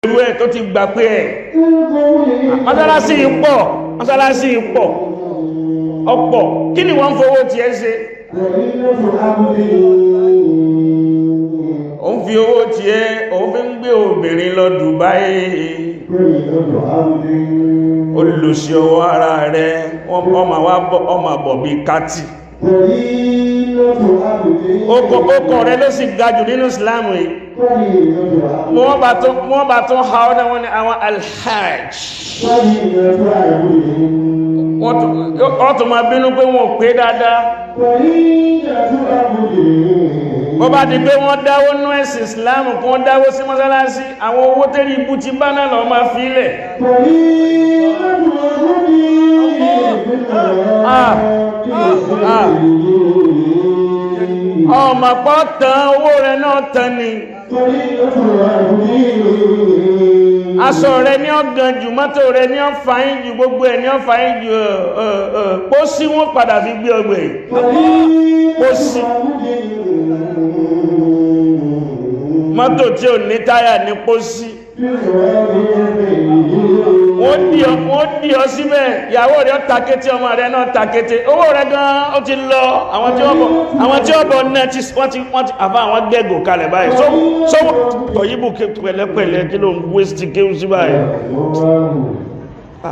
Irú ẹ̀ tó ti gbà pé ẹ̀ mọ́sálásí pọ̀, mọ́sálásí pọ̀, ọ̀pọ̀. Kí ni wọ́n fowó tí ẹ ṣe? Òun fi owó tí ẹ, òun fi ń gbé obìnrin lọ Dubai. Olùsí ọwọ́ ara rẹ̀, wọ́n ọmọ bọ̀ bí kátì. Ókọ̀ rẹ̀ ló sì gajù nínú Islam yìí. Wọ́n bá tún ha ọ́nà wọn ni àwọn alhaj. Wọ́n tún máa bínú pé wọ́n pé dáadáa. Bó bá di pé wọ́n dáwó nú ẹ̀sìn Islam, kí wọ́n dáwó sí mọ́sálásí, àwọn owó tẹ́rí ibú ti bá náà lọ máa fílẹ̀. Ah, ah. Ọmọ pọ́ tán owó rẹ̀ náà tán ni. Aṣọ rẹ̀ ní ọ̀gàn jù, mọ́tò rẹ̀ ní ọ̀fàáyín jù, gbogbo ẹ̀ ní ọ̀fàáyín jù. Pósí wọ́n padà fi gbé ọgbẹ̀. Pósí mọ́tò tí ò ní táyà ní pósí. Wọ́n dì ọ síbẹ̀, ìyàwó rẹ̀ takété, ọmọ rẹ̀ náà takété, owó rẹ̀ gan ó ti lọ. Àwọn tí ó bọ̀ náà tí wọ́n ti àfá àwọn gẹ́gò kalẹ̀ báyìí. Sówó tọ̀yíbù pẹ̀lẹ́pẹ̀lẹ́, kí ló ń waste kéwú sí báyìí?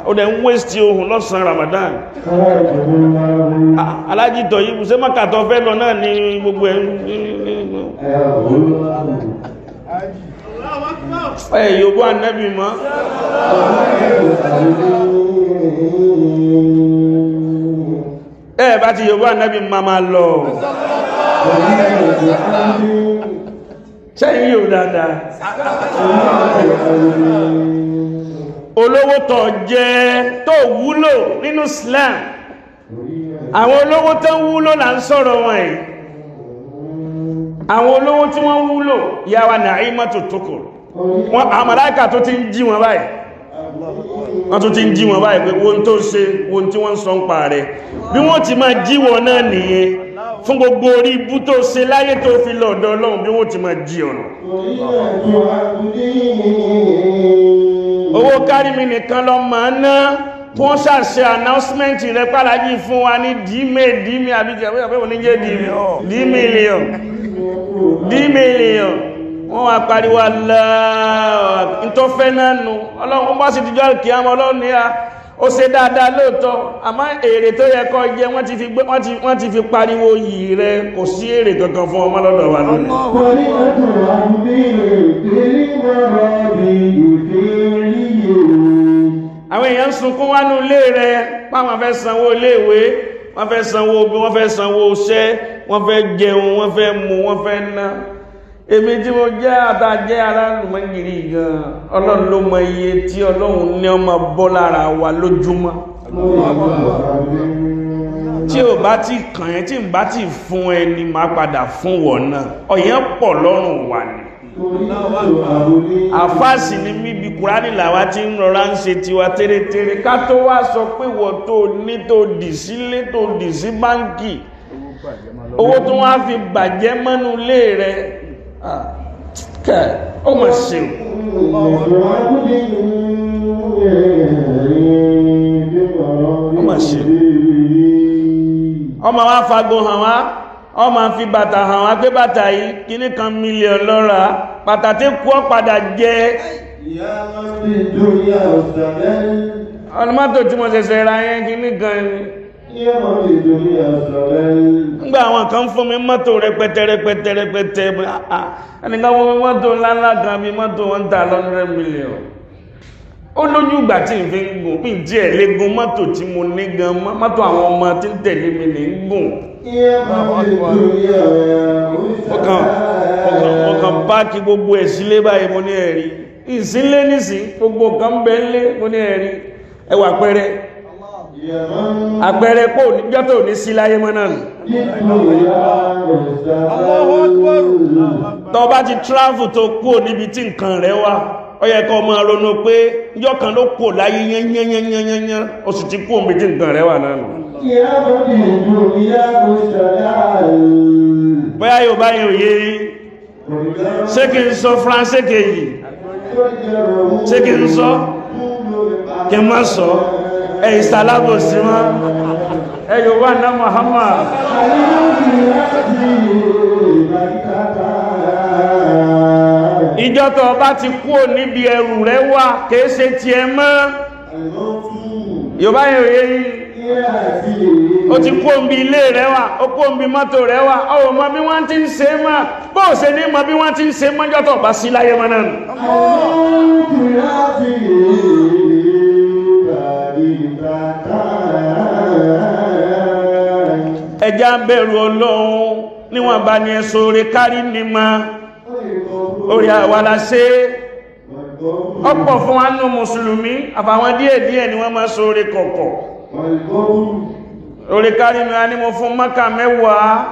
Ó dẹ̀ ń waste ohun lọ́sàn Ramadan. Alájí tọ̀yíbù, ṣé mọ́kàtọ̀ fẹ́ lọ náà ní gbogbo ẹ̀? Ẹ̀ yóò Ànábì mọ́. Ẹ bá ti yóò Ànábì ma máa lọ. Sẹ́yìn yóò dáadáa. Olówó tó jẹ́ tó wúlò nínú Islam. Àwọn olówó tó wúlò là ń sọ̀rọ̀ wọn yìí. Àwọn olówó tí wọ́n wúlò, yàwà Naimatu Tukur, wọ́n àwọn màláíkà tó ti ń jí wọn báyìí, wọ́n tó ti ń jí wọn báyìí pé wọ́n tó ṣe, wọ́n tí wọ́n sọ ń pa rẹ̀. Bí wọ́n ti máa jí wọn náà nìyẹn fún gbogbo orí ibú tó ṣe láyé tó fi lọ́dọ̀ Ọlọ́run, bí wọ́n ti máa jí ọ̀nà. Owó kárí mi nìkan lọ máa ná. Wọ́n ṣàṣẹ announcement rẹ̀ pàlájì fún wa ní dìímẹ̀ dìímẹ̀ àbíjẹ̀ dìímẹ̀ mílíọ̀n. Wọ́n wá pariwo aláà tó fẹ́ náà nù. Ọlọ́run bá sì dìjọ́ kìámọ́, Ọlọ́run ní a ó ṣe dáadáa lóòótọ́, àmọ́ èrè tó yẹ kó jẹ wọ́n ti fi pariwo yìí rẹ, kò sí èrè kankan fún ọmọ lọ́dọ̀ wa lónìí. Àwọn èèyàn sunkún wánú ilé rẹ páwọn fẹ́ sanwó iléèwé, wọ́n fẹ́ sanwó bí, wọ́n fẹ́ sanwó iṣẹ́, wọ́n fẹ́ jẹun, wọ́n fẹ́ mu, wọ́n fẹ́ ná. Èmi tí mo jẹ́ àtàjẹ́ alálùmọ́gìrì gan, Ọlọ́run ló mọ iye tí Ọlọ́run ní ọmọ bọ́ lára wa lójúmọ́. Tí ò bá ti kàn ẹ́, tí ń bá ti fún ẹni, máa padà fún wọ̀ náà. Ọ̀yẹ́ pọ̀ lọ́rùn wà ní. Àfáàsì ni míbi Kùránì làwá tí ń rọra ń ṣe tiwa tẹ́rẹtẹ́rẹ, ká tó wá sọ pé wọ́n tó ní tó dì sílé, tó dì sí báńkì, owó tó wá fi bàjẹ́ mọ́nú ilé rẹ̀, kẹ́ ó mọ̀ ṣe. Ó mọ̀ ṣe. Ọmọ wa fago hàn wá, ọmọ fi bàtà hàn wá pé bàtà yìí kíní kan mílíọ̀n lọ́ra, bàtà tí kú ọ padà jẹ. Ọlọ́mọ́tò tí mo ṣẹ̀ṣẹ̀ ra yẹn kíní kan ni. Ńgbà àwọn kan fún mi mọ́tò rẹpẹtẹ rẹpẹtẹ rẹpẹtẹ, ẹnìkan fún mi mọ́tò ńláńlá kan bí mọ́tò 100 million. Ó lójú ìgbà tí n fi ń gùn, mí díẹ̀ lè gun mọ́tò tí mo ní gan, mọ́tò àwọn ọmọ tí ń tẹ̀lé mi ní ń gùn. Ọkàn páàkì gbogbo ẹ̀ sílé báyìí, mo ní ẹ̀rí ìsílé nísìn, gbogbo kan bẹ ńlé, mo ní ẹ̀rí ẹwà pẹ́rẹ́ àpẹẹrẹ pò níjọ́ tó ní sí láyé mọ́ náà nù. Tó bá ti travel tó kúrò níbi tí nǹkan rẹ̀ wà, ó yẹ kó máa ronú pé níjọ́ kan ló kúrò láyé yányányányányán, ó sì ti kúrò níbi tí nǹkan rẹ̀ wà náà nù. Bóyá yóò bá yẹn òye, ṣé kí n sọ Faransé kejì? Ṣé kí n sọ? Kí n má sọ? Ẹ ìsàlábòsí mọ́. Ẹ yóò wà ná Muhammad. Ìjọ tó bá ti kúrò níbi ẹrù rẹ wà, kìí ṣe tiẹ̀ mọ́. Yorùbá yẹn ò yé yín. Ó ti kó nbí ilé rẹ wà, ó kó nbí mọ́tò rẹ wà, ó mọ bí wọ́n ti ń ṣe mọ́. Bó o ṣe ní mọ bí wọ́n ti ń ṣe mọ́jọ́ tó bá sí láyé mọ́ náà nù. Ẹja ń bẹ̀rù Ọlọ́run níwọ̀n bá ní ẹ̀sọ́ orí kárí ní ma orí àwa la ṣe ọ̀pọ̀ fún wa nù mùsùlùmí, àfàwọn díẹ̀díẹ̀ ni wọ́n máa sọ orí kọ̀kọ̀. Orí kárí mi wa ní mo fún Mákà 10,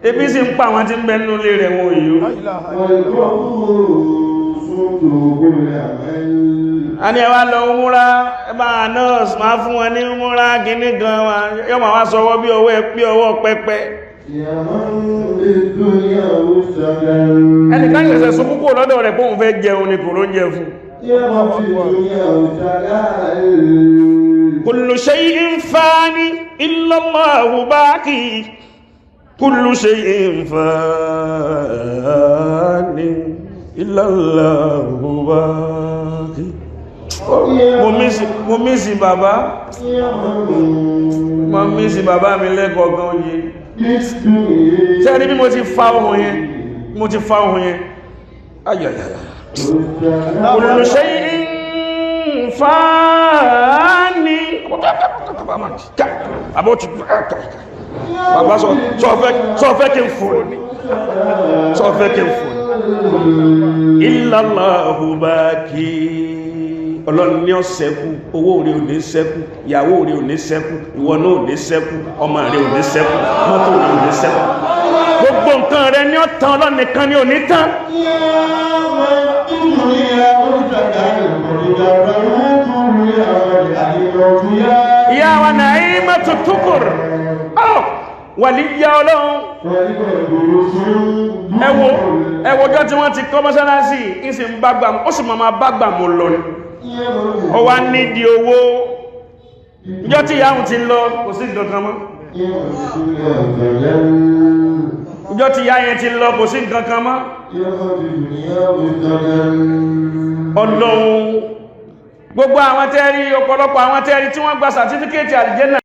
ebi sì ń pa àwọn tí ń bẹ nínú ilé rẹ̀ wọn yìí. A ní ẹ wá lọ múra, ẹ bá nọ́ọ̀sì máa fún wọn ní múra gíní gan wa, yọ́ máa wá sọwọ́ bí ọwọ́ bí ọwọ́ pẹpẹ. Ẹnìkan ṣẹ̀ṣẹ̀ sún púpọ̀ lọ́dọ̀ rẹ̀ pé òun fẹ́ jẹun ni kò ló ń jẹ fún. Kullu shay'in fani illa Allahu baqi. Kullu shay'in fani illa Allahu baqi. Mo mísì bàbá, mo mísì bàbá mi lẹ́kọ̀ọ̀kan oye. Ṣé rí bí mo ti fa ohun yẹn? Mo ti fa ohun yẹn. Ayayaya. Kullu shay'in fani. Bàbá sọ fẹ́ kí n fò ní. Sọ fẹ́ kí n fò ní. Illa Allahu baqi. Ọlọ́run ní ó ṣẹ́kù, owó rẹ̀ ò ní ṣẹ́kù, ìyàwó rẹ̀ ò ní ṣẹ́kù, ìwọ náà ò ní ṣẹ́kù, ọmọ rẹ̀ ò ní ṣẹ́kù, mọ́tò rẹ̀ ò ní ṣẹ́kù. Gbogbo nǹkan rẹ̀ ní ó tán, Ọlọ́run nìkan ni ò ní tán. Ìyá wa Naimatu Tukur, wàlíyá Ọlọ́run. Ẹ wo ọjọ́ tí wọ́n ti kọ́ mọ́sálásí, ìsìn ń bá gbà, ó sì máa bá gbà mọ́ lọ ni. Ó wá nídìí owó. Ìjọ́ tí ìyá òun ti lọ, kò sí nǹkan kan mọ́. Ìjọ́ tí ìyá yẹn ti lọ, kò sí nǹkan kan mọ́. Ọlọ́run, gbogbo àwọn tẹ́rí, ọ̀pọ̀lọpọ̀ àwọn tẹ́rí tí wọ́n gba sàtífíkẹ́tì àlìjẹ́nà.